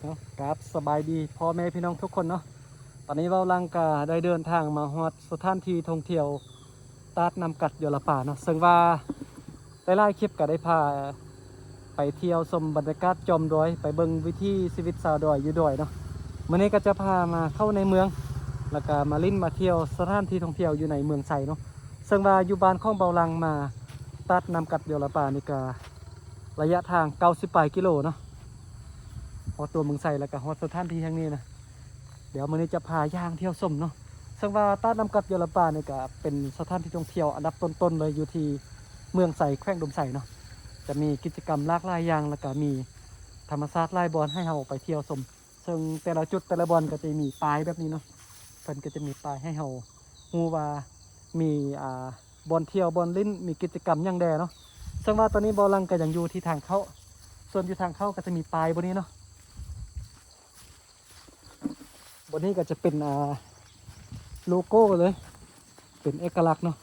ເນາະ ກາບສະບາຍດີພໍ່ແມ່ພີ່ນ້ອງທຸກຄົນເນາະ. ຕອນນີ້ເວົ້າຫຼັງກະໄດ້ເດີນທາງມາຮອດສະຖານທີ່ທ່ອງທ່ຽວຕາດນ້ຳກັດຢໍລະປາເນາະ ເຊິ່ງວ່າຫຼາຍໆຄລິບກະໄດ້ພາໄປທ່ຽວຊົມບັນຍາກາດຈອມດອຍ ໄປເບິ່ງວິຖີຊີວິດຊາວດອຍຢູ່ດອຍເນາະ. ມື້ນີ້ກະຈະພາມາເຂົ້າໃນເມືອງ ແລ້ວກະມາຫຼິ້ນມາທ່ຽວສະຖານທີ່ທ່ອງທ່ຽວຢູ່ໃນເມືອງໄຊເນາະ. ເຊິ່ງວ່າຢູ່ບ້ານຂອງເບົາຫຼັງມາຕາດນ້ຳກັດຢໍລະປານີ້ກະໄລຍະທາງເກົ້າສິບປາຍກິໂລເນາະ ຮອດຕົວເມືອງໄຊ ແລ້ວກະຮອດສະຖານທີ່ແຫ່ງນີ້ນະ. ດຽວມື້ນີ້ຈະພາຍ່າງທ່ຽວຊົມເນາະ. ເຊິ່ງວ່າຕາດນ້ຳກັດຢໍລະປານີ້ກະເປັນສະຖານທີ່ທ່ອງທ່ຽວອັນດັບຕົ້ນໆເລີຍ ຢູ່ທີ່ເມືອງໄຊ ແຂວງອຸດົມໄຊເນາະ. ຈະມີກິດຈະກຳຫຼາກຫຼາຍຢ່າງ ແລ້ວກະມີທຳມະຊາດຫຼາຍບ່ອນໃຫ້ເຮົາໄປທ່ຽວຊົມ. ເຊິ່ງແຕ່ລະຈຸດແຕ່ລະບ່ອນກະຈະມີປ້າຍແບບນີ້ເນາະ ເພິ່ນກະຈະມີປ້າຍໃຫ້ເຮົາຮູ້ວ່າມີ ອ່າ ບ່ອນທ່ຽວ ບ່ອນຫຼິ້ນ ມີກິດຈະກຳຫຍັງແດ່ເນາະ. ເຊິ່ງວ່າຕອນນີ້ເບົາຫຼັງກະຍັງຢູ່ທີ່ທາງເຂົ້າ ສ່ວນຢູ່ທາງເຂົ້າກະຈະມີປ້າຍບ່ອນນີ້ເນາະ. ບ່ອນນີ້ກະຈະເປັນ ອ່າ ໂລໂກ້ເລີຍ ເປັນເອກະລັກເນາະ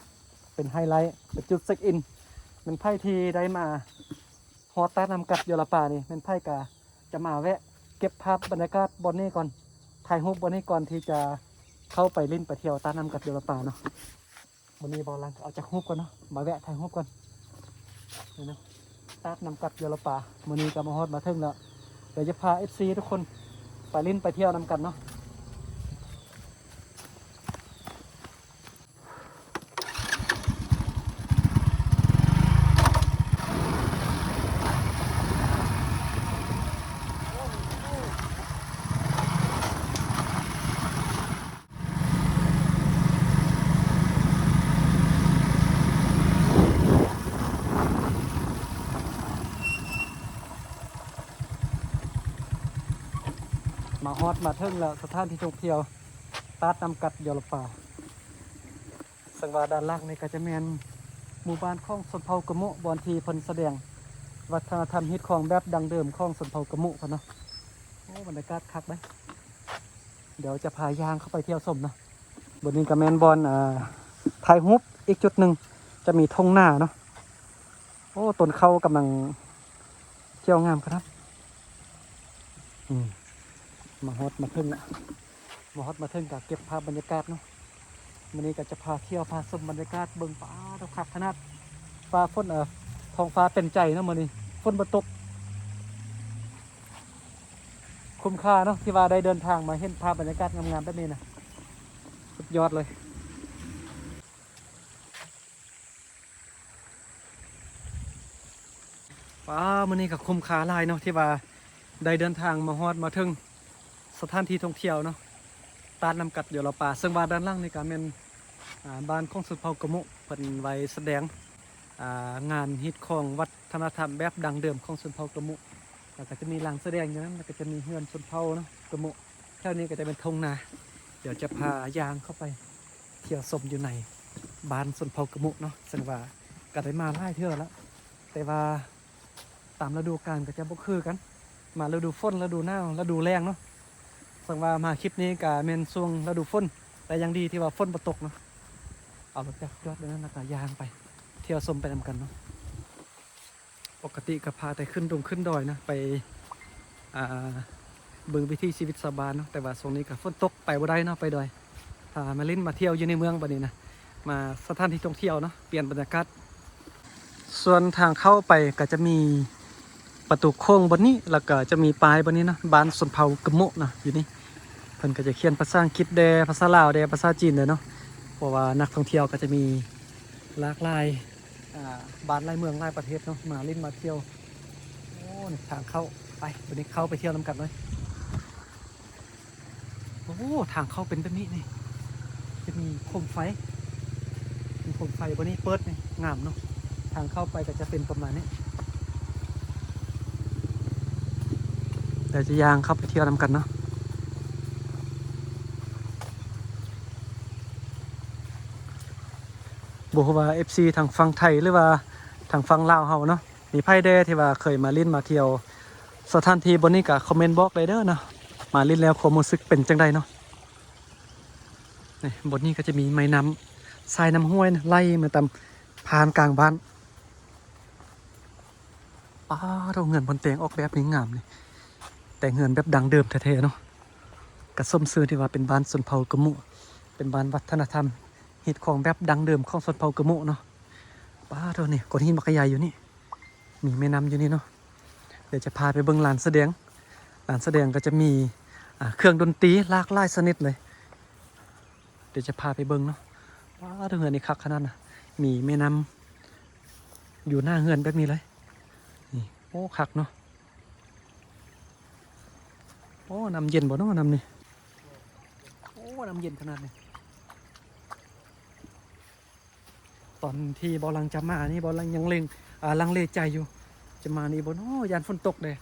ເປັນໄຮໄລ ເປັນຈຸດເຊັກອິນ. ແມ່ນໃຜທີ່ໄດ້ມາຮອດຕາດນ້ຳກັດຢໍລະປານີ້ ແມ່ນໃຜກະຈະມາແວະເກັບພາບບັນຍາກາດບ່ອນນີ້ກ່ອນ ຖ່າຍຮູບບ່ອນນີ້ກ່ອນທີ່ຈະເຂົ້າໄປຫຼິ້ນໄປທ່ຽວຕາດນ້ຳກັດຢໍລະປາເນາະ. ມື້ນີ້ເບົາຫຼັງກະເອົາຈັກຮູບກ່ອນເນາະ ມາແວະຖ່າຍຮູບກ່ອນ. ນີ້ນະ ຕາດນ້ຳກັດຢໍລະປາ ມື້ນີ້ກະມາຮອດມາເຖິງແລ້ວ. ດຽວຈະພາເອັຟຊີທຸກຄົນໄປຫຼິ້ນໄປທ່ຽວນຳກັນເນາະ. ມາຮອດມາເຖິງແລ້ວ ສະຖານທີ່ທ່ອງທ່ຽວຕາດນ້ຳກັດຢໍລະປາ. ເຊິ່ງວ່າດ້ານຫຼັງນີ້ກະຈະແມ່ນໝູ່ບ້ານຂອງຊົນເຜົ່າກະໂມະ ບ່ອນທີ່ເພິ່ນສະແດງວັດທະນະທຳຮີດຄອງແບບດັ້ງເດີມຂອງຊົນເຜົ່າກະໂມະເພິ່ນເນາະ. ໂອ້ ບັນຍາກາດຄັກເດ້. ດຽວຈະພາຍ່າງເຂົ້າໄປທ່ຽວຊົມເນາະ. ບ່ອນນີ້ກະແມ່ນບ່ອນ ອ່າ ຖ່າຍຮູບອີກຈຸດໜຶ່ງ ຈະມີທົ່ງນາເນາະ. ໂອ້ ຕົ້ນເຂົ້າກຳລັງຂຽວງາມຂະໜາດ. ອືມ ມາຮອດມາເຖິງລະ ມາຮອດມາເຖິງກະເກັບພາບບັນຍາກາດເນາະ. ມື້ນີ້ກະຈະພາທ່ຽວພາຊົມບັນຍາກາດ ເບິ່ງ ປາດ ຄັກຂະໜາດ. ຟ້າຝົນ ເອີ ທ້ອງຟ້າເປັນໃຈເນາະມື້ນີ້ ຝົນບໍ່ຕົກ. ຄຸ້ມຄ່າເນາະ ທີ່ວ່າໄດ້ເດີນທາງມາເຫັນພາບບັນຍາກາດງາມໆແບບນີ້ນະ ສຸດຍອດເລີຍ. ວ້າວ ມື້ນີ້ກະຄຸ້ມຄ່າຫຼາຍເນາະ ທີ່ວ່າໄດ້ເດີນທາງມາຮອດມາເຖິງສະຖານທີ່ທ່ອງທ່ຽວເນາະ ຕາດນ້ຳກັດຢໍລະປາ. ເຊິ່ງວ່າດ້ານຫຼັງນີ້ກະແມ່ນ ອ່າ ບ້ານຂອງຊົນເຜົ່າກະໂມະ ເພິ່ນໄວ້ສະແດງ ອ່າ ງານຮີດຄອງວັດທະນະທຳແບບດັ້ງເດີມຂອງຊົນເຜົ່າກະໂມະ. ແລ້ວກະຈະມີລານສະແດງຢູ່ນັ້ນ ແລ້ວກະຈະມີເຮືອນຊົນເຜົ່າເນາະ ກະໂມະ. ແຖວນີ້ກະຈະເປັນທົ່ງນາ. ດຽວຈະພາຍ່າງເຂົ້າໄປທ່ຽວຊົມຢູ່ໃນບ້ານຊົນເຜົ່າກະໂມະເນາະ. ເຊິ່ງວ່າກະໄດ້ມາຫຼາຍເທື່ອລະ ແຕ່ວ່າຕາມລະດູການກະຈະບໍ່ຄືກັນ ມາລະດູຝົນ ລະດູໜາວ ລະດູແລ້ງເນາະ. ເຊິ່ງວ່າມາຄລິບນີ້ກະແມ່ນຊ່ວງລະດູຝົນ ແຕ່ຍັງດີທີ່ວ່າຝົນບໍ່ຕົກເນາະ. ເອົາລົດຈັກຈອດໄວ້ນັ້ນ ແລ້ວກະຍ່າງໄປທ່ຽວຊົມໄປນຳກັນເນາະ. ປົກກະຕິກະພາແຕ່ຂຶ້ນດົງຂຶ້ນດອຍນະ ໄປ ອ່າ ເບິ່ງວິຖີຊີວິດຊາວບ້ານເນາະ. ແຕ່ວ່າຊ່ວງນີ້ກະຝົນຕົກ ໄປບໍ່ໄດ້ເນາະ ໄປດອຍ. ພາມາຫຼິ້ນມາທ່ຽວຢູ່ໃນເມືອງບາດນີ້ນະ ມາສະຖານທີ່ທ່ອງທ່ຽວເນາະ ປ່ຽນບັນຍາກາດ. ສ່ວນທາງເຂົ້າໄປກະຈະມີປະຕູໂຂງບ່ອນນີ້ ແລ້ວກະຈະມີປ້າຍບ່ອນນີ້ເນາະ ບ້ານຊົນເຜົ່າກະໂມະເນາະ. ຢູ່ນີ້ເພິ່ນກະຈະຂຽນພາສາອັງກິດແດ່ ພາສາລາວແດ່ ພາສາຈີນແດ່ເນາະ. ເພາະວ່ານັກທ່ອງທ່ຽວກະຈະມີຫຼາກຫຼາຍ ອ່າ ບ້ານຫຼາຍເມືອງຫຼາຍປະເທດເນາະ ມາຫຼິ້ນມາທ່ຽວ. ໂອ້ ນີ້ທາງເຂົ້າ ໄປ ບາດນີ້ເຂົ້າໄປທ່ຽວນຳກັນເລີຍ. ໂອ້ ທາງເຂົ້າເປັນແບບນີ້ນີ້ ຈະມີໂຄມໄຟ ມີໂຄມໄຟ ບ່ອນນີ້ເປີດນີ້ ງາມເນາະ. ທາງເຂົ້າໄປກະຈະເປັນປະມານນີ້. ດຽວຈະຍ່າງເຂົ້າໄປທ່ຽວນຳກັນເນາະ. ບໍ່ຮູ້ວ່າເອັຟຊີທາງຝັ່ງໄທ ຫຼືວ່າທາງຝັ່ງລາວເຮົາເນາະ ມີໃຜແດ່ທີ່ວ່າເຄີຍມາຫຼິ້ນມາທ່ຽວສະຖານທີ່ບ່ອນນີ້ກະຄອມເມັນບອກໄດ້ເດີເນາະ. ມາຫຼິ້ນແລ້ວຄວາມຮູ້ສຶກເປັນຈັ່ງໃດເນາະ. ນີ້ ບ່ອນນີ້ກະຈະມີໄມ້ນ້ຳ ສາຍນ້ຳຫ້ວຍໄຫຼມາຕາມຜ່ານກາງບ້ານ. ປ້າໂທ້ ເຮືອນເພິ່ນແຕ່ງອອກແບບນີ້ງາມນີ້ ແຕ່ ຕ່ງເຮືອນແບບດັ້ງເດີມແທ້ໆເນາະ. ກະສົມຊື່ທີ່ວ່າເປັນບ້ານຊົນເຜົ່າກະໂມະ ເປັນບ້ານວັດທະນະທຳ ຮີດຄອງແບບດັ້ງເດີມຂອງຊົນເຜົ່າກະໂມະເນາະ. ປ້າໂທ້ ນີ້ ກ້ອນຫີນບັກໃຫຍ່ຢູ່ນີ້ ມີແມ່ນ້ຳຢູ່ນີ້ເນາະ. ດຽວຈະພາໄປເບິ່ງລານສະແດງ. ລານສະແດງກໍຈະມີ ອ່າ ເຄື່ອງດົນຕີຫຼາກຫຼາຍຊະນິດເລີຍ. ດຽວຈະພາໄປເບິ່ງເນາະ. ວ້າວ ເຮືອນນີ້ຄັກຂະໜາດນະ ມີແມ່ນ້ຳຢູ່ໜ້າເຮືອນແບບນີ້ເລີຍ. ນີ້ ໂອ້ ຄັກເນາະ. ໂອ້ ນ້ຳເຢັນບໍ່ເນາະ ນ້ຳນີ້? ໂອ້ ນ້ຳເຢັນຂະໜາດນີ້. ຕອນທີ່ບ່າວຫຼັງຈະມານີ້ ບ່າວຫຼັງຍັງເລັງ ອາ ລັງເລໃຈຢູ່ ຈະມານີ້ບໍ່ເນາະ ຢ້ານຝົນຕົກເດ້.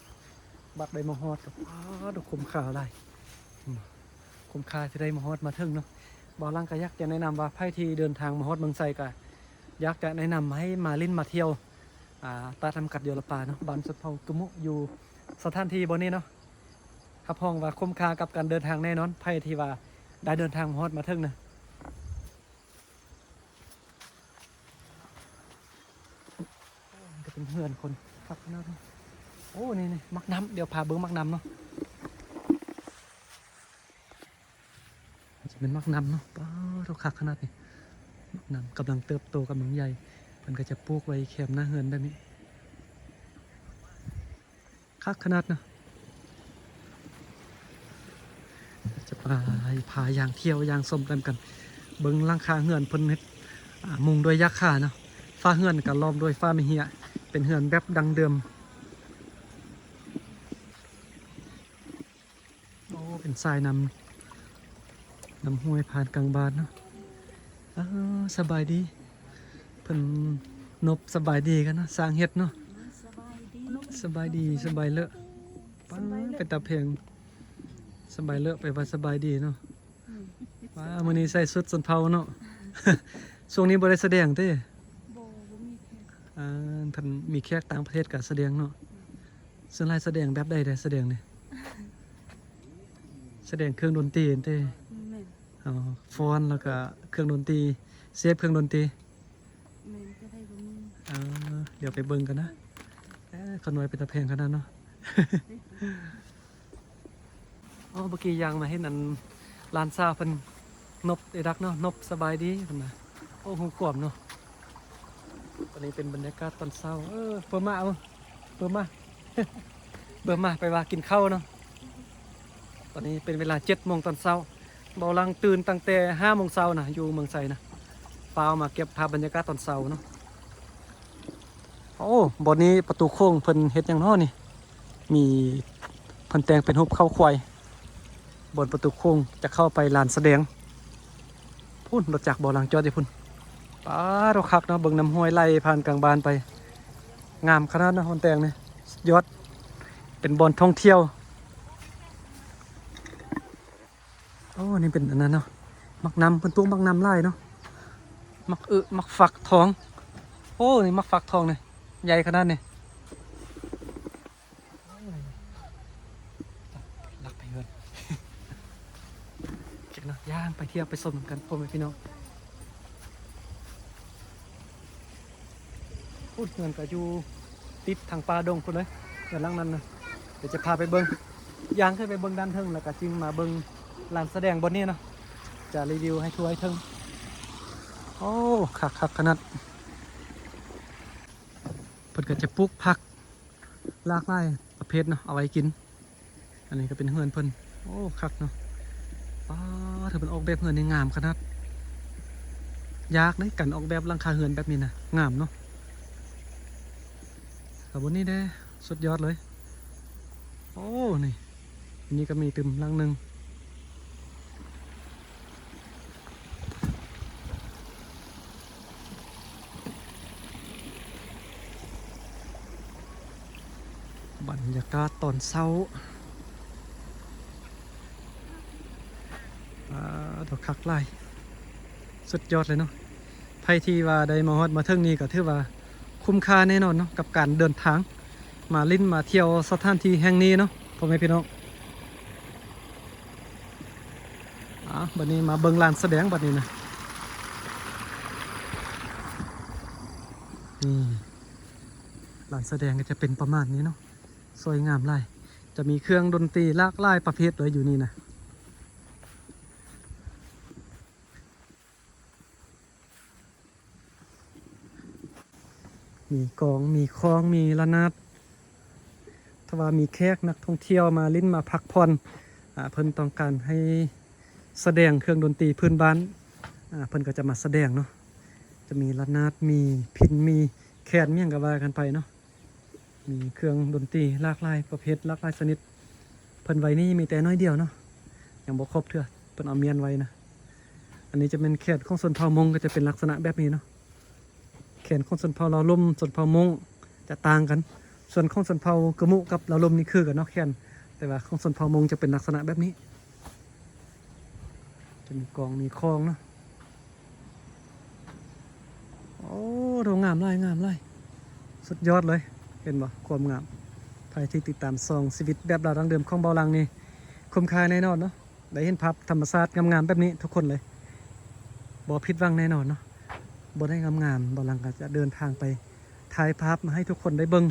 ບັດໄດ້ມາຮອດກໍ ອ້າ ຄຸ້ມຄ່າຫຼາຍ ຄຸ້ມຄ່າທີ່ໄດ້ມາຮອດມາເຖິງເນາະ. ບ່າວຫຼັງກໍຢາກຈະແນະນຳວ່າ ໃຜທີ່ເດີນທາງມາຮອດເມືອງໄຊ ກໍຢາກຈະແນະນຳໃຫ້ມາຫຼິ້ນມາທ່ຽວ ອາ ຕາດນ້ຳກັດຢໍລະປາເນາະ ບ້ານຊົນເຜົ່າກະໂມະ ຢູ່ສະຖານທີ່ບ່ອນນີ້ເນາະ. ຮັບຮອງວ່າຄຸ້ມຄ່າກັບການເດີນທາງແນ່ນອນ ໃຜທີ່ວ່າໄດ້ເດີນທາງມາຮອດມາເຖິງນະ. ໂອ້ ມັນກໍເປັນເຮືອນຄົນຄັກຂະໜາດນີ້. ໂອ້ ນີ້ໆ ໝາກນ້ຳ ດຽວພາເບິ່ງໝາກນ້ຳເນາະ. ອາດຈະເປັນໝາກນ້ຳເນາະ. ປ້າໂທ້ ຄັກຂະໜາດນີ້ ໝາກນ້ຳກຳລັງເຕີບໂຕ ກຳລັງໃຫຍ່. ເພິ່ນກໍຈະປູກໄວ້ແຄມໜ້າເຮືອນແບບນີ້. ຄັກຂະໜາດເນາະ. ຈະພາ ພາຍ່າງທ່ຽວຍ່າງຊົມນຳກັນ ເບິ່ງຫຼັງຄາເຮືອນເພິ່ນເຮັດ ອາ ມຸງດ້ວຍຫຍ້າຄາເນາະ. ຝາເຮືອນກໍລ້ອມດ້ວຍຝາໄມ້ເຮ້ຍ ເປັນເຮືອນແບບດັ້ງເດີມ. ໂອ້ ເປັນສາຍນ້ຳ ນ້ຳຫ້ວຍຜ່ານກາງບ້ານເນາະ. ເອີ ສະບາຍດີ ເພິ່ນນົບສະບາຍດີກັນເນາະ ຊ່າງເຮັດເນາະ. ສະບາຍດີ ສະບາຍດີ ສະບາຍເລີະ. ປ້າ ເປັນຕາແພງ ສະບາຍເລີະ ແປວ່າສະບາຍດີເນາະ. ອືມ ວ້າ ມື້ນີ້ໃສ່ຊຸດຊົນເຜົ່າເນາະ. ຊ່ວງນີ້ບໍ່ໄດ້ສະແດງເດ້? ບໍ່ ບໍ່ມີແຂກ. ອາ ຄັນມີແຂກຕ່າງປະເທດກໍສະແດງເນາະ. ອືມ ສ່ວນຫຼາຍສະແດງແບບໃດແດ່ ສະແດງນີ້? ສະແດງເຄື່ອງດົນຕີເດ້? ແມ່ນ. ອໍ ຟ້ອນ ແລ້ວກະເຄື່ອງດົນຕີ ເຊບເຄື່ອງດົນຕີ. ແມ່ນ ແຕ່ໄທກໍມີ. ເອີ ດຽວໄປເບິ່ງກັນນະ. ເອີ ຂະນ້ອຍເປັນຕາແພງຂະໜາດເນາະ. ໂອ້ ເມື່ອກີ້ຍ່າງມາເຫັນອັນ ຫຼານສາວເພິ່ນນົບເອດັກເນາະ ນົບສະບາຍດີເພິ່ນວ່າ. ໂອ້ ຮູ້ຄວາມເນາະ. ຕອນນີ້ເປັນບັນຍາກາດຕອນເຊົ້າ. ເອີ ເປີມາ ເອົາ ເປີມາ ເປີມາ ແປວ່າກິນເຂົ້າເນາະ. ຕອນນີ້ເປັນເວລາເຈັດໂມງຕອນເຊົ້າ. ບ່າວຫຼັງຕື່ນຕັ້ງແຕ່ຫ້າໂມງເຊົ້ານະ ຢູ່ເມືອງໄຊນະ. ຟ້າວມາເກັບພາບບັນຍາກາດຕອນເຊົ້າເນາະ. ໂອ້ ບ່ອນນີ້ປະຕູໂຂງເພິ່ນເຮັດຫຍັງເນາະນີ້? ມີ ເພິ່ນແຕ່ງເປັນຮູບເຂົ້າຄວາຍ ບ່ອນປະຕູໂຂງຈະເຂົ້າໄປລານສະແດງ. ພຸ້ນ ລົດຈັກບ່າວຫຼັງຈອດຢູ່ພຸ້ນ. ປາດ ຄັກເນາະ ເບິ່ງນ້ຳຫ້ວຍໄຫຼຜ່ານກາງບ້ານໄປ. ງາມຂະໜາດເນາະ ເພິ່ນແຕ່ງນີ້ ສຸດຍອດ ເປັນບ່ອນທ່ອງທ່ຽວ. ໂອ້ ນີ້ເປັນອັນນັ້ນເນາະ ໝາກນ້ຳ ເພິ່ນປູກໝາກນ້ຳຫຼາຍເນາະ ໝາກອຶ ໝາກຝັກທອງ. ໂອ້ ນີ້ໝາກຝັກທອງນີ້ ໃຫຍ່ຂະໜາດນີ້. ລັກໄປເຮືອນ ໂອເຄເນາະ ຍ່າງໄປທ່ຽວໄປຊົມນຳກັນ ພໍ່ແມ່ພີ່ນ້ອງ. ພຸ້ນ ເຮືອນກໍຢູ່ຕິດທາງປ່າດົງພຸ້ນເລີຍ ເຮືອນຫຼັງນັ້ນນະ. ດຽວຈະພາໄປເບິ່ງ ຍ່າງຂຶ້ນໄປເບິ່ງດ້ານເທິງ ແລ້ວກໍຈຶ່ງມາເບິ່ງລານສະແດງບ່ອນນີ້ເນາະ. ຈະຣີວິວໃຫ້ທົ່ວໃຫ້ເຖິງ. ໂອ້ ຄັກໆຂະໜາດ. ເພິ່ນກໍຈະປູກຜັກຫຼາກຫຼາຍປະເພດເນາະ ເອົາໄວ້ກິນ. ອັນນີ້ກໍເປັນເຮືອນເພິ່ນ. ໂອ້ ຄັກເນາະ. ປາດ ເພິ່ນອອກແບບເຮືອນນີ້ງາມຂະໜາດ. ຍາກເດ້ ການອອກແບບຫຼັງຄາເຮືອນແບບນີ້ນະ ງາມເນາະ. ແລ້ວບ່ອນນີ້ເດ້ ສຸດຍອດເລີຍ. ໂອ້ ນີ້ ອັນນີ້ກໍມີຕື່ມຫຼັງໜຶ່ງ. ບັນຍາກາດຕອນເຊົ້າ ອາ ດອກຄັກຫຼາຍ ສຸດຍອດເລີຍເນາະ. ໃຜທີ່ວ່າໄດ້ມາຮອດມາເຖິງນີ້ກໍຖືວ່າຄຸ້ມຄ່າແນ່ນອນເນາະ ກັບການເດີນທາງມາຫຼິ້ນມາທ່ຽວສະຖານທີ່ແຫ່ງນີ້ເນາະ ພໍ່ແມ່ພີ່ນ້ອງ. ອາ ບັດນີ້ມາເບິ່ງລານສະແດງບັດນີ້ນະ. ນີ້ ລານສະແດງກໍຈະເປັນປະມານນີ້ເນາະ ສວຍງາມຫຼາຍ. ຈະມີເຄື່ອງດົນຕີຫຼາກຫຼາຍປະເພດເລີຍຢູ່ນີ້ນະ. ມີກອງ ມີຄ້ອງ ມີລະນາດ. ຖ້າວ່າມີແຂກນັກທ່ອງທ່ຽວມາຫຼິ້ນມາພັກຜ່ອນ ອາ ເພິ່ນຕ້ອງການໃຫ້ສະແດງເຄື່ອງດົນຕີພື້ນບ້ານ ອາ ເພິ່ນກໍຈະມາສະແດງເນາະ. ຈະມີລະນາດ ມີພິນ ມີແຄນ ມີຫຍັງກໍວ່າກັນໄປເນາະ. ມີເຄື່ອງດົນຕີຫຼາກຫຼາຍປະເພດ ຫຼາກຫຼາຍຊະນິດ. ເພິ່ນໄວ້ນີ້ມີແຕ່ໜ້ອຍດຽວເນາະ ຍັງບໍ່ຄົບເທື່ອ ເພິ່ນເອົາມ້ຽນໄວ້ນະ. ອັນນີ້ຈະແມ່ນແຂນຂອງຊົນເຜົ່າມົ້ງ ກໍຈະເປັນລັກສະນະແບບນີ້ເນາະ. ແຂນຂອງຊົນເຜົ່າລາວລຸ່ມ ຊົນເຜົ່າມົ້ງຈະຕ່າງກັນ. ສ່ວນຂອງຊົນເຜົ່າກະມຸກັບລາວລຸ່ມນີ້ຄືກັນເນາະແຂນ, ແຕ່ວ່າຂອງຊົນເຜົ່າມົ້ງຈະເປັນລັກສະນະແບບນີ້. ຈະມີກອງມີຄອງເນາະ. ໂອ້ ໂດ ງາມຫຼາຍ ງາມຫຼາຍ ສຸດຍອດເລີຍ. ເຫັນບໍ່ ຄວາມງາມ. ໃຜທີ່ຕິດຕາມຊ່ອງຊີວິດແບບລາວດັ້ງເດີມຂອງເບົາຫຼັງນີ້ ຄຸ້ມຄ່າແນ່ນອນເນາະ. ໄດ້ເຫັນພາບທຳມະຊາດງາມໆແບບນີ້ທຸກຄົນເລີຍ ບໍ່ຜິດຫວັງແນ່ນອນເນາະ. ບໍ່ໄດ້ງາມໆ ເບົາຫຼັງກໍຈະເດີນທາງໄປຖ່າຍພາບມາໃຫ້ທຸກຄົນໄດ້ເບິ່ງ.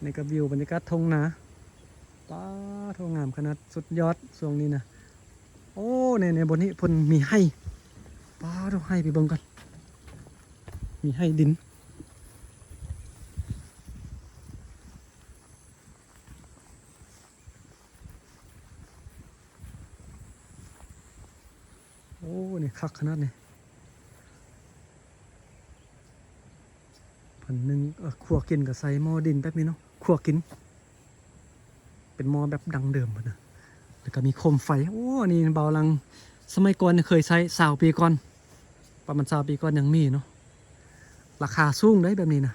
ນີ້ກໍວິວບັນຍາກາດທົ່ງນາ. ປາໂທ ງາມຂະໜາດ ສຸດຍອດຊ່ວງນີ້ນະ. ໂອ້ ໃນ ໃນບ່ອນນີ້ເພິ່ນມີໄຮ່. ປາໂທ ໄຮ່ ໄປເບິ່ງກ່ອນ ມີໄຮ່ດິນ. ໂອ້ ນີ້ຄັກຂະໜາດນີ້. ເພິ່ນໜຶ້ງ ເອີ ຂົ້ວກິນກໍໃສ່ໝໍ້ດິນແບບນີ້ເນາະ ຂົ້ວກິນ. ເປັນໝໍ້ແບບດັ້ງເດີມພຸ້ນນະ ແລ້ວກໍມີໂຄມໄຟ. ໂອ້ ອັນນີ້ເບົາຫຼັງສະໄໝກ່ອນເຄີຍໃຊ້ ຊາວປີກ່ອນ ປະມານຊາວປີກ່ອນຍັງມີເນາະ. ລາຄາສູງເດ້ແບບນີ້ນະ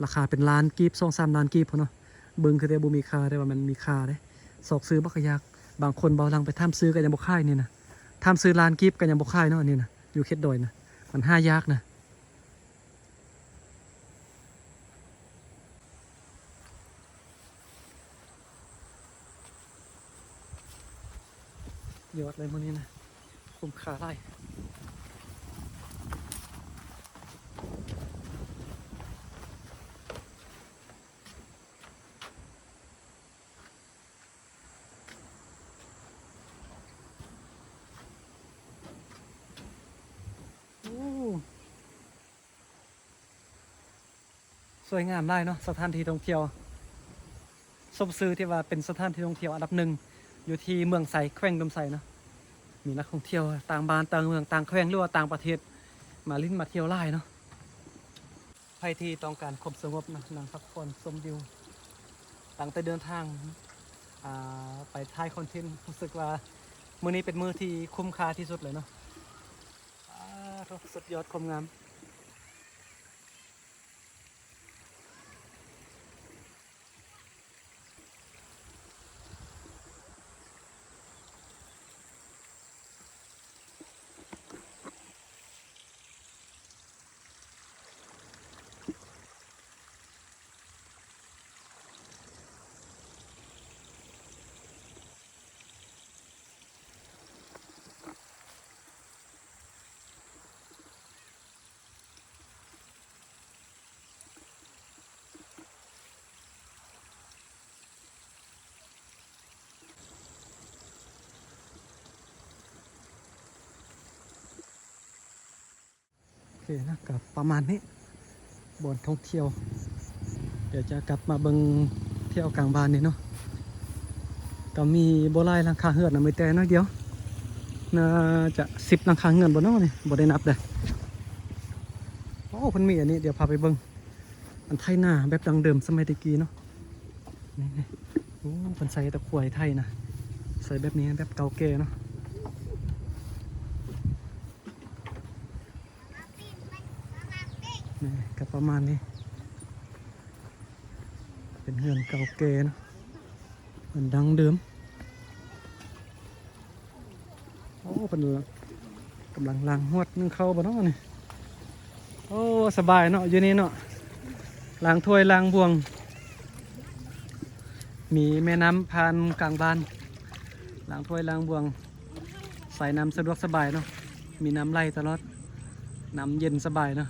ລາຄາເປັນລ້ານກີບ ສອງສາມລ້ານກີບພຸ້ນເນາະ. ເບິ່ງຄືແຕ່ບໍ່ມີຄ່າ ແຕ່ວ່າມັນມີຄ່າເດ້. ຊອກຊື້ບໍ່ກະຍາກ. ບາງຄົນເບົາຫຼັງໄປຖາມຊື້ກໍຍັງບໍ່ຂາຍນີ້ນະ. ຖາມຊື້ລ້ານກີບກໍຍັງບໍ່ຂາຍເນາະ ອັນນີ້ນະ ຢູ່ເຂດດອຍນະ ມັນຫາຍາກນະ. ຍອດເລີຍມື້ນີ້ນະ ຄຸ້ມຄ່າຫຼາຍ. ໂອ້ ສວຍງາມຫຼາຍເນາະ ສະຖານທີ່ທ່ອງທ່ຽວ ສົມຊື່ທີ່ວ່າເປັນສະຖານທີ່ທ່ອງທ່ຽວອັນດັບໜຶ່ງ ຢູ່ທີ່ເມືອງໄຊ ແຂວງອຸດົມໄຊເນາະ. ມີນັກທ່ອງທ່ຽວຕ່າງບ້ານຕ່າງເມືອງຕ່າງແຂວງ ຫຼືວ່າຕ່າງປະເທດ ມາຫຼິ້ນມາທ່ຽວຫຼາຍເນາະ. ໃຜທີ່ຕ້ອງການຄວາມສະຫງົບນະ ນັ່ງພັກຜ່ອນຊົມວິວ ຕັ້ງແຕ່ເດີນທາງ ອ່າ ໄປຖ່າຍຄອນເທັນ ຮູ້ສຶກວ່າມື້ນີ້ເປັນມື້ທີ່ຄຸ້ມຄ່າທີ່ສຸດເລີຍເນາະ. ອາ ໂທ້ ສຸດຍອດຄວາມງາມ. ໂອເຄນະ ກໍປະມານນີ້ ບ່ອນທ່ອງທ່ຽວ. ດຽວຈະກັບມາເບິ່ງແຖວກາງບ້ານນີ້ເນາະ. ກໍມີບໍ່ຫຼາຍຫຼັງຄາເຮືອນນະ ມີແຕ່ໜ້ອຍດຽວ ໜ້າຈະສິບຫຼັງຄາເຮືອນບໍ່ເນາະນີ້ ບໍ່ໄດ້ນັບເດີ້. ໂອ້ ເພິ່ນມີອັນນີ້ ດຽວພາໄປເບິ່ງ ອັນໄຖນາແບບດັ້ງເດີມສະໄໝແຕ່ກີ້ເນາະ. ນີ້ ໂອ້ ເພິ່ນໃຊ້ຕະຂວາຍໄຖນະ ໃຊ້ແບບນີ້ ແບບເກົ່າແກ່ເນາະ. ນີ້ກໍປະມານນີ້ ເປັນເຮືອນເກົ່າແກ່ເນາະ ເຮືອນດັ້ງເດີມ. ໂອ້ ເພິ່ນກຳລັງລ້າງຫວດໜຶ້ງເຂົ້າບໍ່ເນາະນີ້. ໂອ້ ສະບາຍເນາະ ຢູ່ນີ້ເນາະ ລ້າງຖ້ວຍລ້າງບ່ວງ. ມີແມ່ນ້ຳຜ່ານກາງບ້ານ ລ້າງຖ້ວຍລ້າງບ່ວງ ສາຍນ້ຳສະດວກສະບາຍເນາະ ມີນ້ຳໄຫຼຕະຫຼອດ ນ້ຳເຢັນສະບາຍເນາະ. ໂ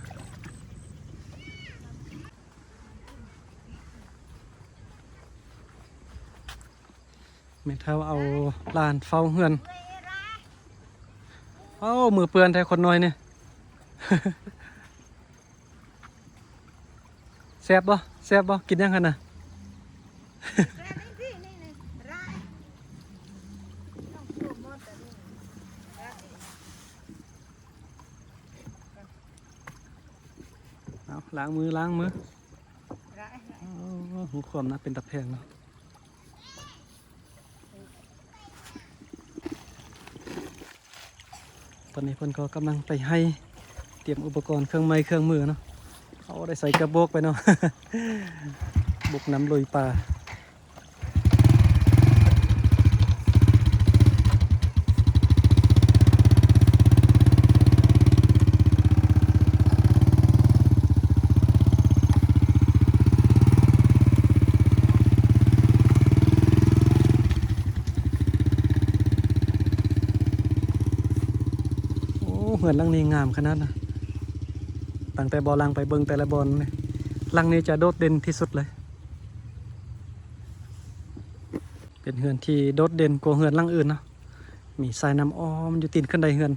ແມ່ເຖົ້າເອົາຫຼານເຝົ້າເຮືອນ. ເອົ້າ ມືເປື້ອນແທ້ຄົນນ້ອຍນີ້. ແຊບບໍ່? ແຊບບໍ່? ກິນຫຍັງຫັ້ນນະ? ເອົາ ລ້າງມື ລ້າງມື. ໂອ້ ຮູຄວາມນະ ເປັນຕາແພງເນາະ. ຕອນນີ້ເພິ່ນກໍກຳລັງໄປໄຮ່ ຕຽມອຸປະກອນເຄື່ອງໄມ້ເຄື່ອງມືເນາະ. ເອົາ ໄດ້ໃສ່ເກືອໂບກໄປເນາະ ບຸກນ້ຳລຸຍປ່າ. ໂອ້ ເຮືອນຫຼັງນີ້ງາມຂະໜາດນະ. ຕັ້ງແຕ່ບ່າວຫຼັງໄປເບິ່ງແຕ່ລະບ່ອນນີ້ ຫຼັງນີ້ຈະໂດດເດັ່ນທີ່ສຸດເລີຍ. ເປັນເຮືອນທີ່ໂດດເດັ່ນກວ່າເຮືອນຫຼັງອື່ນເນາະ. ມີສາຍນ້ຳອ້ອມຢູ່ຕີນຂຶ້ນໄດເຮືອນ.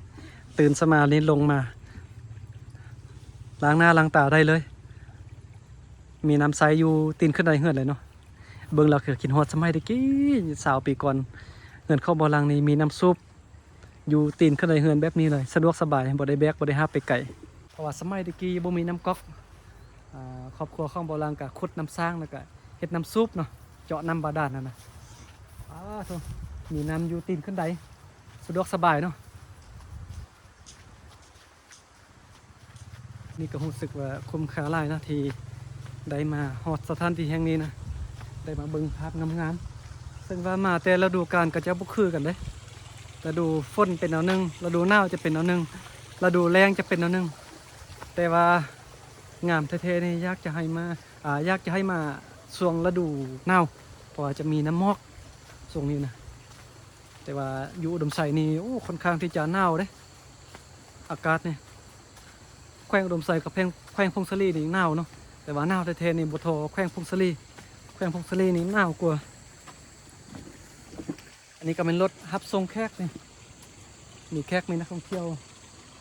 ຕື່ນສະມານີ້ລົງມາລ້າງໜ້າລ້າງຕາໄດ້ເລີຍ. ມີນ້ຳໃຊ້ຢູ່ຕີນຂຶ້ນໄດເຮືອນເລີຍເນາະ. ເບິ່ງແລ້ວຄືຄິດຮອດສະໄໝແຕ່ກີ້ ຊາວປີກ່ອນ. ເຮືອນຂອງບ່າວຫຼັງນີ້ມີນ້ຳສູບ ຢູ່ຕີນຂຶ້ນໄດເຮືອນແບບນີ້ເລີຍ ສະດວກສະບາຍ ບໍ່ໄດ້ແບກ ບໍ່ໄດ້ຫາບໄປໄກ. ເພາະວ່າສະໄໝແຕ່ກີ້ບໍ່ມີນ້ຳກອກ ອາ ຄອບຄົວຂອງບ່າວຫຼັງກະຂຸດນ້ຳສ້າງ ແລ້ວກະເຮັດນ້ຳສູບເນາະ ເຈາະນ້ຳບາດານຫັ້ນນະ. ອາ ໂທ້ ມີນ້ຳຢູ່ຕີນຂຶ້ນໄດ ສະດວກສະບາຍເນາະ. ນີ້ກໍຮູ້ສຶກວ່າຄຸ້ມຄ່າຫຼາຍເນາະ ທີ່ໄດ້ມາຮອດສະຖານທີ່ແຫ່ງນີ້ນະ ໄດ້ມາເບິ່ງພາບງາມໆ. ເຊິ່ງວ່າມາແຕ່ລະດູການກໍຈະບໍ່ຄືກັນເດ້. ລະດູຝົນເປັນແນວໜຶ່ງ, ລະດູໜາວຈະເປັນແນວໜຶ່ງ, ລະດູແລ້ງຈະເປັນແນວໜຶ່ງ. ແຕ່ວ່າງາມແທ້ໆນີ້ ຢາກຈະໃຫ້ມາ ອາ ຢາກຈະໃຫ້ມາຊ່ວງລະດູໜາວ ເພາະວ່າຈະມີນ້ຳໝອກຊ່ວງນີ້ນະ. ແຕ່ວ່າຢູ່ອຸດົມໄຊນີ້ ໂອ້ ຄ່ອນຂ້າງທີ່ຈະໜາວເດ້ ອາກາດນີ້. ແຂວງອຸດົມໄຊກັບແຂວງ ແຂວງຜົ້ງສາລີນີ້ໜາວເນາະ ແຕ່ວ່າໜາວແທ້ໆນີ້ບໍ່ທໍ່ແຂວງຜົ້ງສາລີ. ແຂວງຜົ້ງສາລີນີ້ໜາວກວ່າ. ອັນນີ້ກໍແມ່ນລົດຮັບສົ່ງແຂກນີ້ ມີແຂກ ມີນັກທ່ອງທ່ຽວ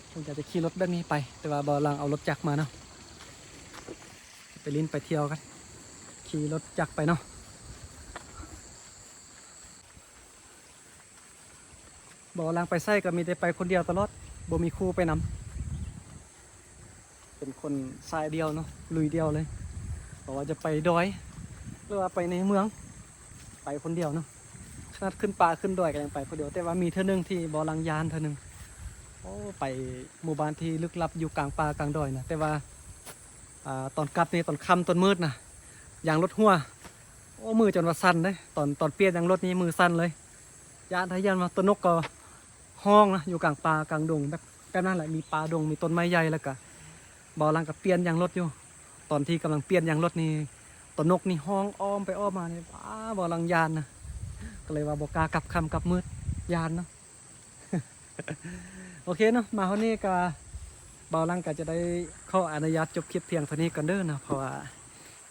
ເພິ່ນກໍຈະຂີ່ລົດແບບນີ້ໄປ ແຕ່ວ່າບ່າວຫຼັງເອົາລົດຈັກມາເນາະ ໄປຫຼິ້ນໄປທ່ຽວກັນ ຂີ່ລົດຈັກໄປເນາະ. ບໍ່ຫຼັງໄປໃສກໍມີແຕ່ໄປຄົນດຽວຕະຫຼອດ ບໍ່ມີຄູ່ໄປນຳ. ເປັນຄົນສາຍດຽວເນາະ ລຸຍດຽວເລີຍ. ບໍ່ວ່າຈະໄປດອຍ ຫຼືວ່າໄປໃນເມືອງ ໄປຄົນດຽວເນາະ. ຂະໜາດຂຶ້ນປ່າຂຶ້ນດອຍກໍຍັງໄປຄົນດຽວ. ແຕ່ວ່າມີເທື່ອໜຶ່ງທີ່ບໍ່ຫຼັງຢ້ານເທື່ອໜຶ່ງ ໂອ້ ໄປໝູ່ບ້ານທີ່ລຶກລັບຢູ່ກາງປ່າກາງດອຍນະ. ແຕ່ວ່າ ອາ ຕອນກັບນີ້ ຕອນຄ່ຳຕອນມືດນະ ຢາງລົດຮົ່ວ. ໂອ້ ມືຈົນວ່າສັ່ນເດ້ ຕອນ ຕອນປ່ຽນຢາງລົດນີ້ມືສັ່ນເລີຍ. ຢ້ານ ຖ້າຢ້ານວ່າຕົວນົກກໍຮ້ອງນະ ຢູ່ກາງປ່າກາງດົງ ແບບ ແບບນັ້ນແຫຼະ. ມີປ່າດົງ ມີຕົ້ນໄມ້ໃຫຍ່ ແລ້ວກະບ່າວຫຼັງກໍປ່ຽນຢາງລົດຢູ່. ຕອນທີ່ກຳລັງປ່ຽນຢາງລົດນີ້ ຕົວນົກນີ້ຮ້ອງອ້ອມໄປອ້ອມມານີ້ ອ້າ ບ່າວຫຼັງຢ້ານນະ. ກໍເລີຍວ່າບໍ່ກ້າກັບຄ່ຳກັບມືດ ຢ້ານເນາະ. ໂອເຄເນາະ ມາຮອດນີ້ກະ ບ່າວຫຼັງກະຈະໄດ້ຂໍອະນຸຍາດຈົບຄລິບພຽງເທົ່ານີ້ກ່ອນເດີເນາະ ເພາະວ່າ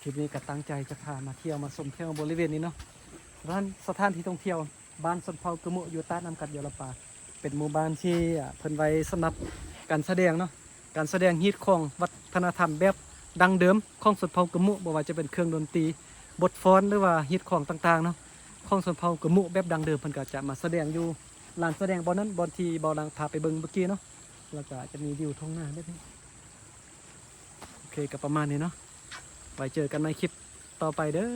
ຄລິບນີ້ກະຕັ້ງໃຈຈະພາມາທ່ຽວມາຊົມແຖວບໍລິເວນນີ້ເນາະ. ສະຖານ ສະຖານທີ່ທ່ອງທ່ຽວບ້ານຊົນເຜົ່າກຶໂມະ ຢູ່ຕາດນ້ຳກັດ ຢໍລະປາ ເປັນໝູ່ບ້ານທີ່ ອາ ເພິ່ນໄວ້ສຳລັບການສະແດງເນາະ. ການສະແດງຮີດຄອງວັດທະນະທຳແບບດັ້ງເດີມຂອງຊົນເຜົ່າກຶໂມະ ບໍ່ວ່າຈະເປັນເຄື່ອງດົນຕີ, ບົດຟ້ອນ ຫຼືວ່າຮີດຄອງຕ່າງໆເນາະ ຂອງຊົນເຜົ່າກຶໂມະແບບດັ້ງເດີມ ເພິ່ນກໍຈະມາສະແດງຢູ່ລານສະແດງບ່ອນນັ້ນ ບ່ອນທີ່ບ່າວຫຼັງພາໄປເບິ່ງເມື່ອກີ້ເນາະ. ແລ້ວກໍຈະມີວິວທົ່ງນາແບບນີ້. ໂອເຄ ກໍປະມານນີ້ເນາະ ໄວ້ເຈີກັນໃໝ່ຄລິບຕໍ່ໄປເດີ.